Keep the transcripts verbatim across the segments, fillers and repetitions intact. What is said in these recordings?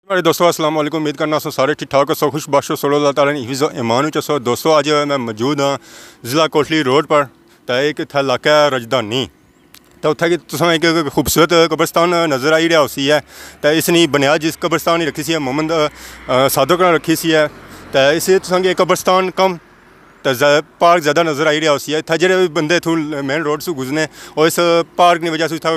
میرے دوستو، السلام علیکم۔ امید کرنا سو سارے ٹھیک ٹھاک ہو سو، خوش باش ہو سو، اللہ تعالیٰ نے حفظ و ایمان وچ ہو سو۔ دوستو، اج میں موجود ہاں ضلع کوٹلی روڈ پر، تے ایک اتھا علاقہ ہے رجدانی۔ تے اتھا کہ تساں ایک خوبصورت قبرستان نظر آئی رہا ہوسی ہے۔ تے اس نی بنیاد جس قبرستان نی رکھی سی ہے محمد، آ، صادق نے رکھی سی ہے۔ تے اس تساں کی قبرستان کم تے ز-، پارک زیادہ نظر آئی رہا ہوسی ہے۔ اتھا جڑے بھی بندے اتھوں مین روڈ سوں گزرنے، او اس پارک نی وجہ سے اتھا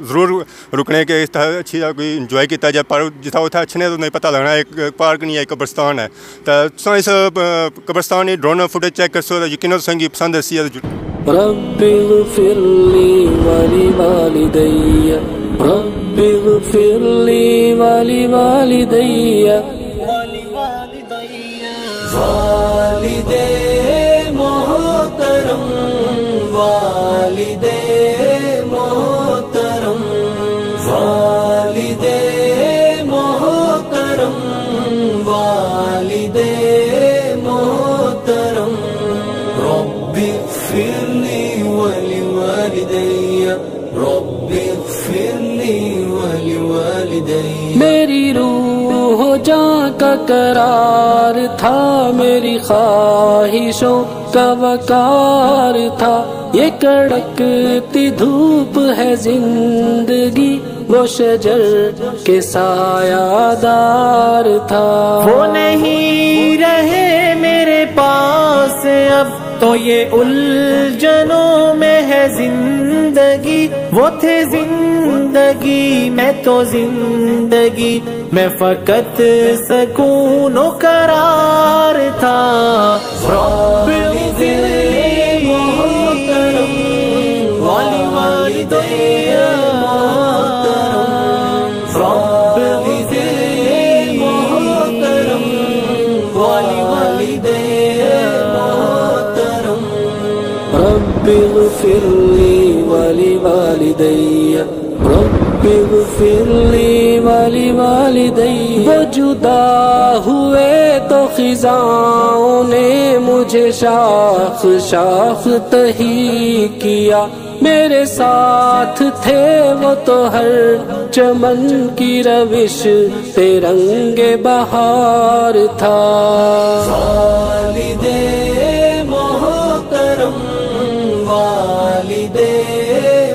ضرور رکنے کہ اتھا اچھی طرح کوئی انجوائے کیتا جائے، پر جتھا اتھا اچھنے تو نہیں پتہ لگنا ایک پارک نہیں ہے، ایک قبرستان ہے۔ تے تساں اس، آ، قبرستان نی ڈرون فوٹیج چیک کرسو تے یقیناً تساں کی پسند آسی ہے۔ رب اغفر لي ولوالدي، رب اغفر لي ولوالدي۔ والد محترم، والد محترم، والد محترم، والد محترم، رب اغفر لي ولوالدي، رب اغفر لي ولوالدي۔ میری روح و جاں کا قرار تھا، میری خواہشوں کا وقار تھا۔ یہ کڑکتی دھوپ ہے زندگی، وہ شجر کے سایہ دار تھا۔ وہ نہیں رہے میرے پاس اب، تو یہ الجھنوں میں ہے زندگی۔ وہ تھے زندگی، میں تو زندگی میں فقط سکون و قرار تھا۔ رب اغفر لي محترم، ولوالدي محترم، رب اغفر لي محترم، ولوالدي محترم، رب اغفر لي ولوالدي، رب اغفر لي ولوالدي۔ وہ جدا ہوئے تو خزاؤں نے مجھے شاخ شاخ تہی کیا۔ میرے ساتھ تھے وہ تو ہر چمن کی روش پہ رنگ بہار تھا۔ والد محترم، والد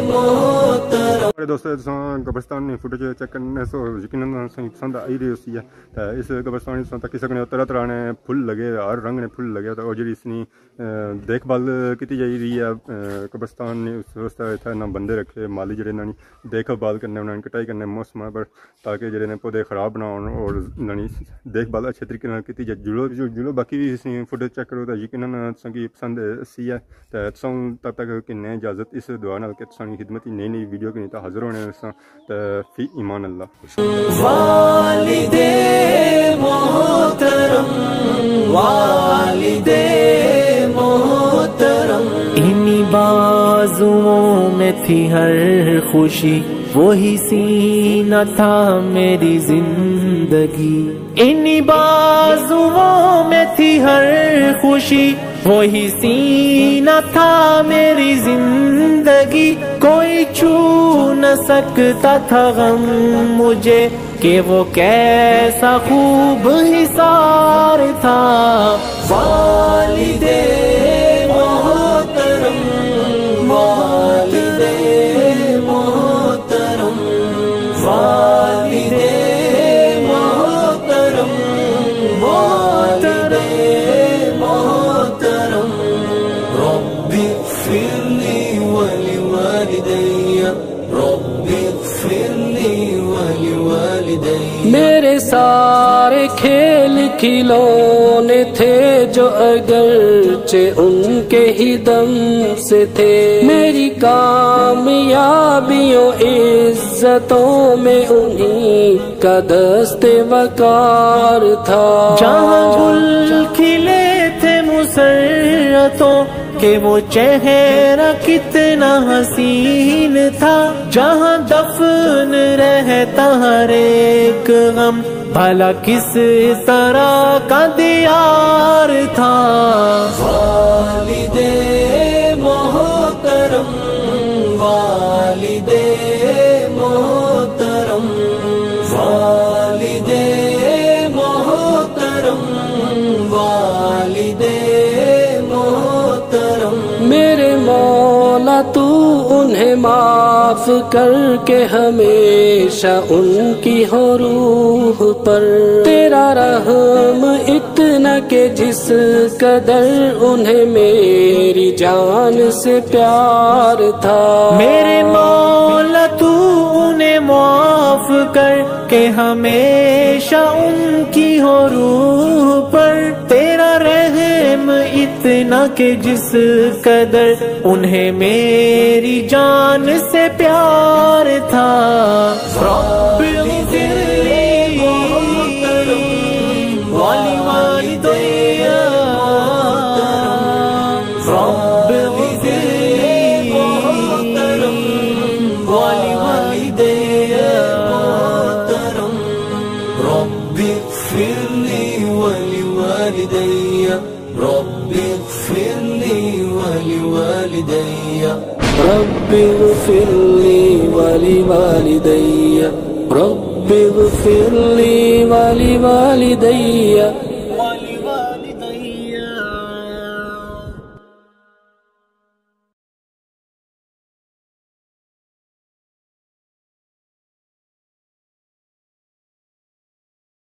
محترم۔ میرے دوستو، تساں قبرستان نی فوٹیج چیک کرنے سو، یقیناً تساں کی پسند آئی رہی ہوسی ہے۔ تے اس قبرستان وچ تساں تکی سکنے ہو، طرح طرح نے پھل لگے، ہر رنگ نے پھل لگے، تے او جڑی اس نی، آ، دیکھ بھال کیتی جائی رہی ہے۔ آ، قبرستان نے اس واسطے اتھے انہاں بندے رکھے، مالی جڑے انہاں نی دیکھ بھال کرنے، انہاں نی کٹائی کرنے موسم پر، تاکہ جڑے نے پودے خراب نہ ہون اور انہاں نی دیکھ بھال اچھے طریقے نال کیتی جائے۔ جڑو، جو، جڑو باقی بھی اس نی فوٹیج چیک کرو تے یقیناً تساں کی پسند اسی ہے۔ تے تساں تب تک کنے اجازت اس دعا نال کہ تساں نی خدمت وچ نئی نئی ویڈیو کنی تے حاضر ہونے ساں۔ تے فی امان اللہ۔ والد محترم، والد محترم۔ انہی بازوؤں میں تھی ہر خوشی، وہی سینہ تھا میری زندگی۔ انہی بازوؤں میں تھی ہر خوشی، وہی سینہ تھا میری زندگی۔ کوئی چھو نہ سکتا تھا غم مجھے، کہ وہ کیسا خوب حصار تھا۔ والد محترم، والد محترم، والد محترم، والد محترم، رب اغفر لي ولوالدي، رب اغفر لي ولوالدي۔ میرے سارے کھیل کھلونے تھے جو اگرچہ ان کے ہی دم سے تھے، میری کامیابیوں عزتوں میں انہیں کا دست وقار تھا۔ جہاں گل کھلے تھے مسرتوں کہ وہ چہرہ کتنا حسین تھا، جہاں دفن رہتا ہر ایک غم، بھلا کس طرح کا دیار تھا۔ والد محترم، والد محترم، والد تو انہیں معاف کر کے ہمیشہ ان کی ہو روح پر۔ تیرا رحم اتنا کہ جس قدر انہیں میری جان سے پیار تھا۔ میرے مولا، تو انہیں معاف کر کہ ہمیشہ ان کی ہو روح پر۔ تیرا رحم اتنا کہ جس قدر انہیں میری جان سے پیار تھا۔ رب اغفر لی ولوالدی، رب اغفر لی ولوالدی، رب اغفر لی ولوالدی، رب اغفر لی ولوالدی، رب اغفر لی ولوالدی، رب اغفر لی ولوالدی۔